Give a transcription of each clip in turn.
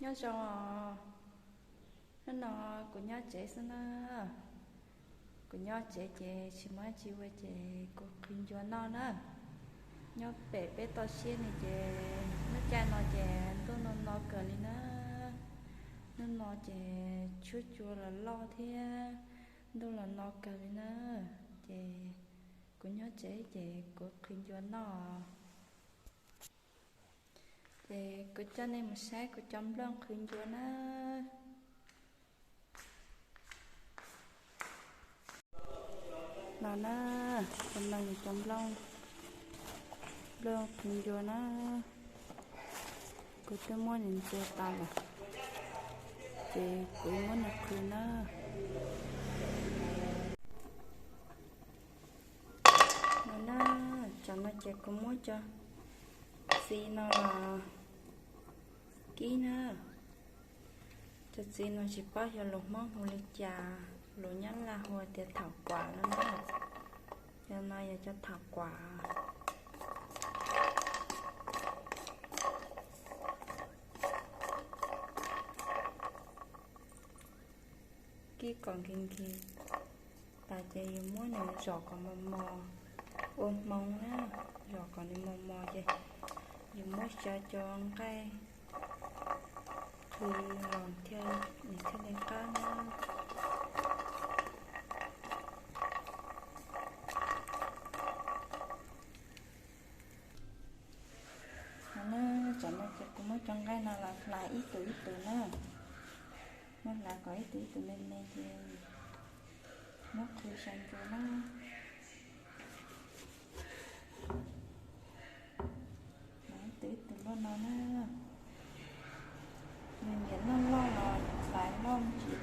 Nyob zoo os, hnub no kuv nyob tsev xwb na. Kuv nyob tsev ces tsis muaj dab tsi ua ces kuv qhwv ncua noj na. Nyob pem peb toj siab no ces lub caij no ces ntuj no no kawg li na. Hnub no ces tshuab cua los loj thiab ntuj los no kawg li na. Ces kuv nyob tsev ces kuv qhwv ncua noj. Ces kuv coj nej mus saib kuv cov nplooj qhwv ncua na. No na, cov no yog cov nplooj, nplooj qhwv ncua na. Kuv twb muab nws ntxuav tas lawm, ces kuv muab nws qhwv na. No na, tsam no ces kuv muab cov txiv no los kib na. Cov txiv no tsis paub xyov lus Hmoob hu li cas, lus Nyab Laj hu tias thảo quả no na. Cov no yog cov thảo quả. Kib kom nkig nkig tas ces yus muab nws zom kom mos mos ua hmoov na, zom kom nws mos mos ces yus muab xyaw cov nqaij qhwv los thiaj, nws thiaj li qab na. No na, tsam no ces kuv muab cov nqaij no los hlais ib tug ib tug na. Muab hlais kom ib tug ib tug me me ces muab qhwv xyaw ncua na. Hlais ib tug ib tug loj no na. Nws nyiam noj loj los hlais loj ntsis.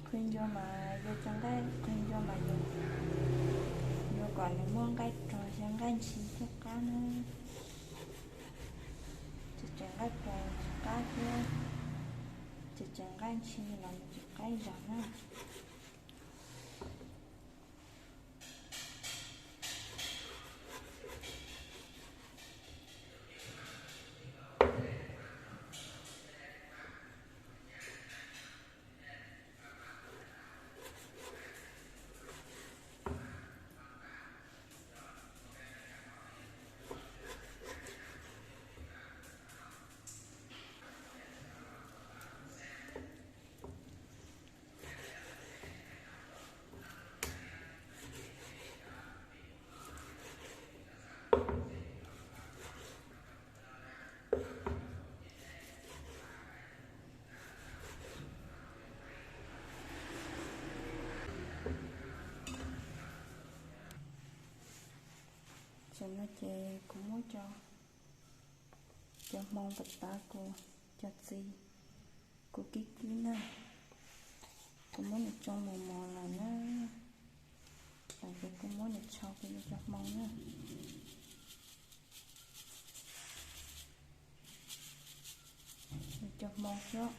Qhwv ncua mas yuav cov nqaij qhwv ncua mas yuav, yuav kom nws muaj nqaij rog thiab nqaij ntshis thiaj qab na. Tsis tseem nqaij rog tsis qab thiab, tsis tseem nqaij ntshis los nws tsis qab zog na. Tam no ces kuv muab cov, cov hmoov pam tav kuv, cov txiv kuv kib kib na, kuv muab nws tsoo mos mos lawm na. Tam ces kuv muab nws tshau kuv yuav cov hmoov na. Yuav cov hmoov xwb,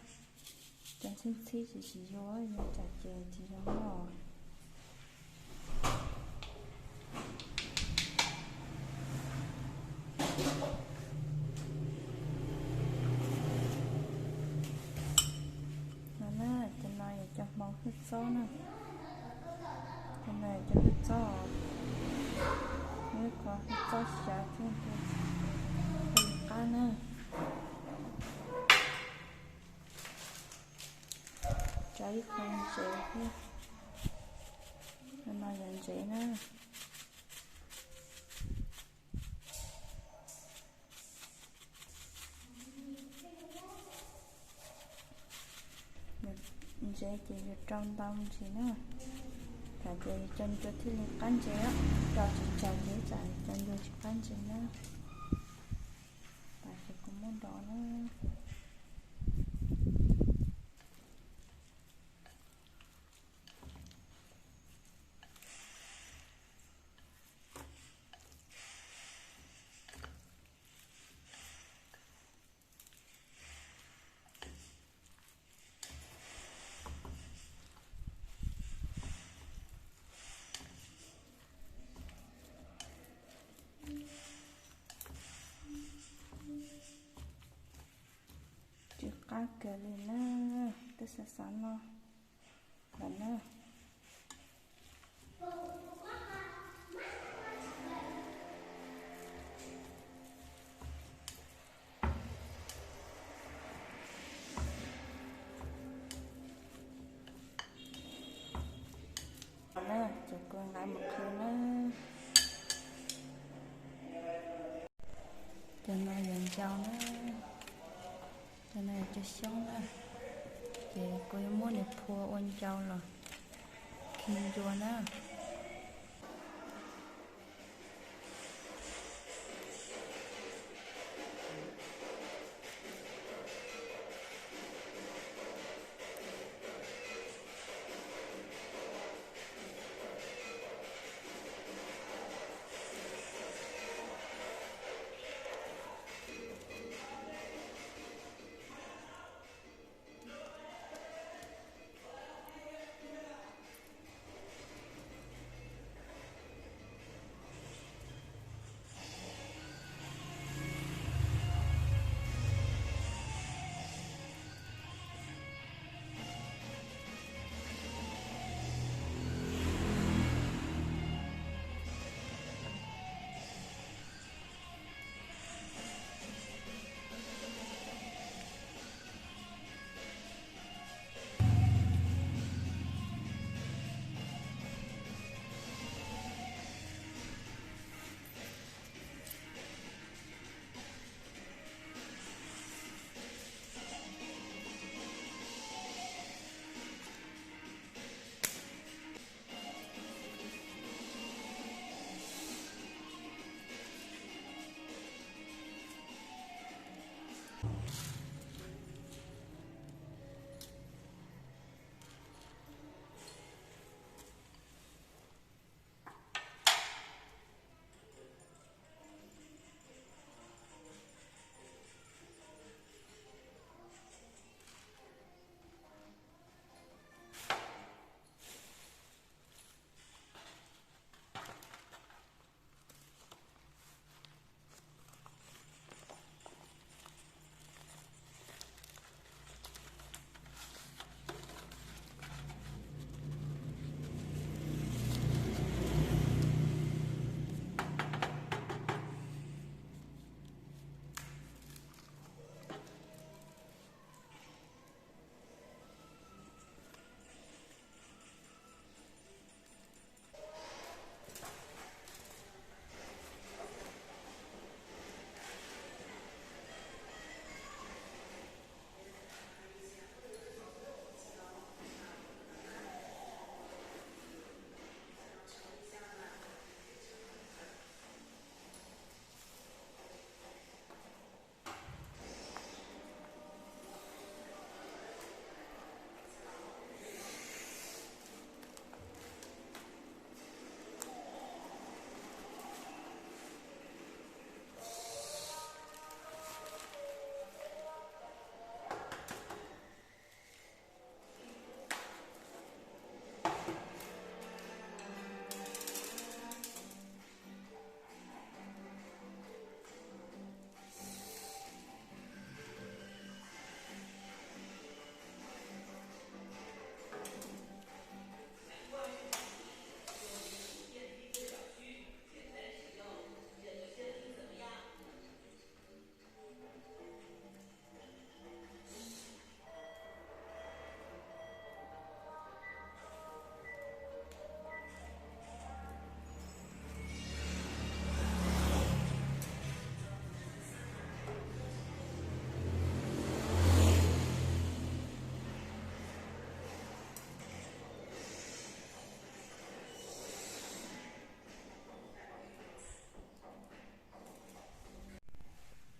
cov ntxhib ntxhib tsis tsis yuav, yuav tsam ces tsis zoo noj. No na, cov no yog cov hmoov hwj txob na. Cov no yog cov hwj txob, muab ib qho hwj txob xyaw thiab, qab na. Tso ib qho ntsev thiab, no yog ntsev na. Ntsev ces yuav rau ntau ntsis na, tam ces cov ncua thiaj li qab ntsev, rau tsis tsaus ces tsam cov ncua tsis qab ntsev na. Tam ces kuv muab dov na. Qab kawg li na, twb xav xav noj lawm na. Ces kuv nqa mus qhwv na. Cov no yog ncau na, cov no yog cov xyoob na. Ces kuv yuav muab nws phua ua ncau los khi ncua na.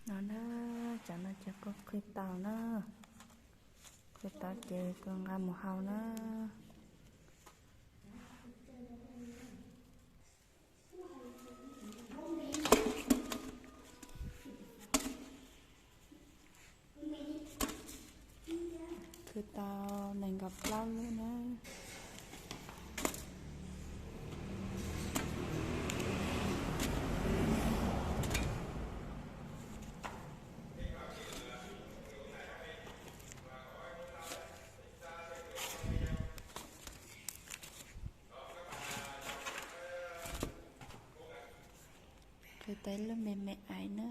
No na, tsam no ces kuv qhwv tau na, qhwv tau ces kuv nqa mus hau na. Khwv tau nees nkaum plaub lub na. Tais lub me me ais na.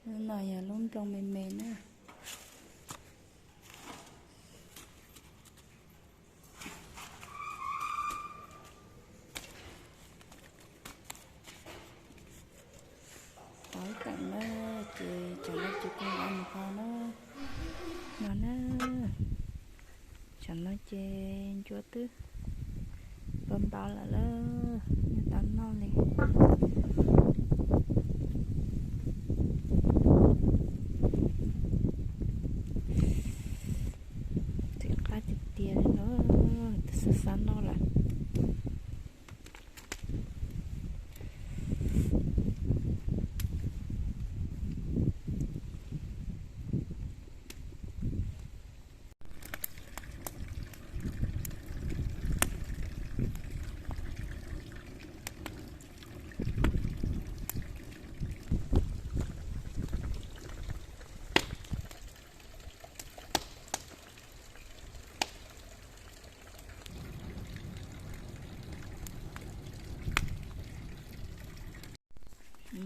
Lub no yog lub nplooj me me na. Tau teem na, ces tsam no ces kuv mam mus ho na. No na, tsam no ces ncua twb npau npau lawm lauj, yuav tau noj li. Txiv qab tiag tiag li no, twb xav xav noj lawm.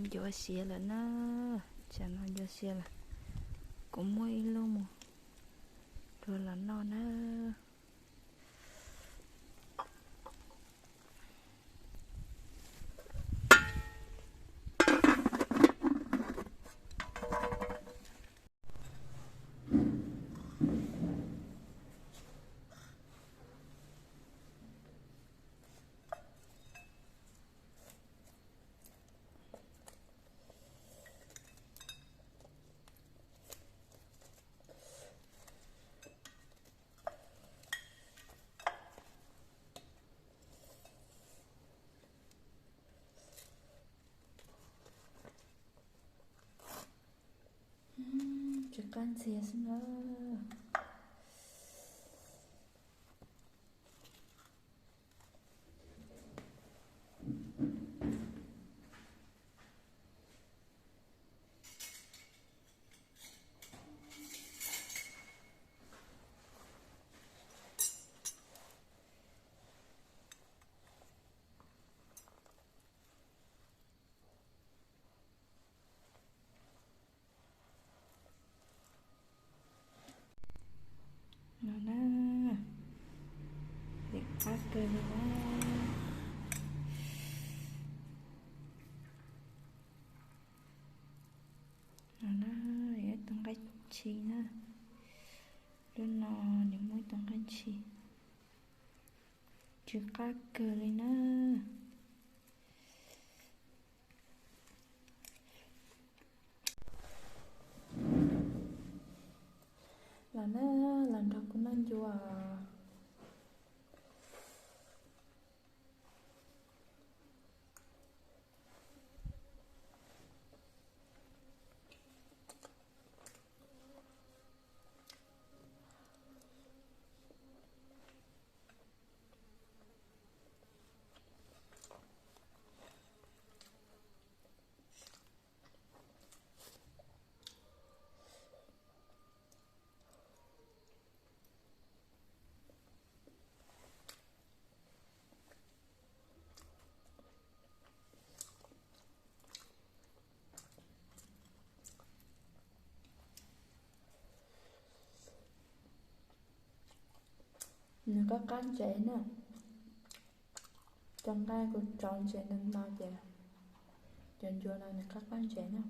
Ncua siav lawm na, tsam no ncua siav lawm. Kuv muab ib lub mus rua los noj na. Tsis qab ntxias xwb na. No na, lim qab kawg li na. No na, ib tug nqaij tshis na. Lub no nws muaj ib tug nqaij tshis, tsw qab kawg li na. Los na, los nrog kuv noj ncua. Nws qab qab ntsev na. Cov nqaij kuv tso ntsev ntau ntau ces cov ncua no nws qab qab ntsev na.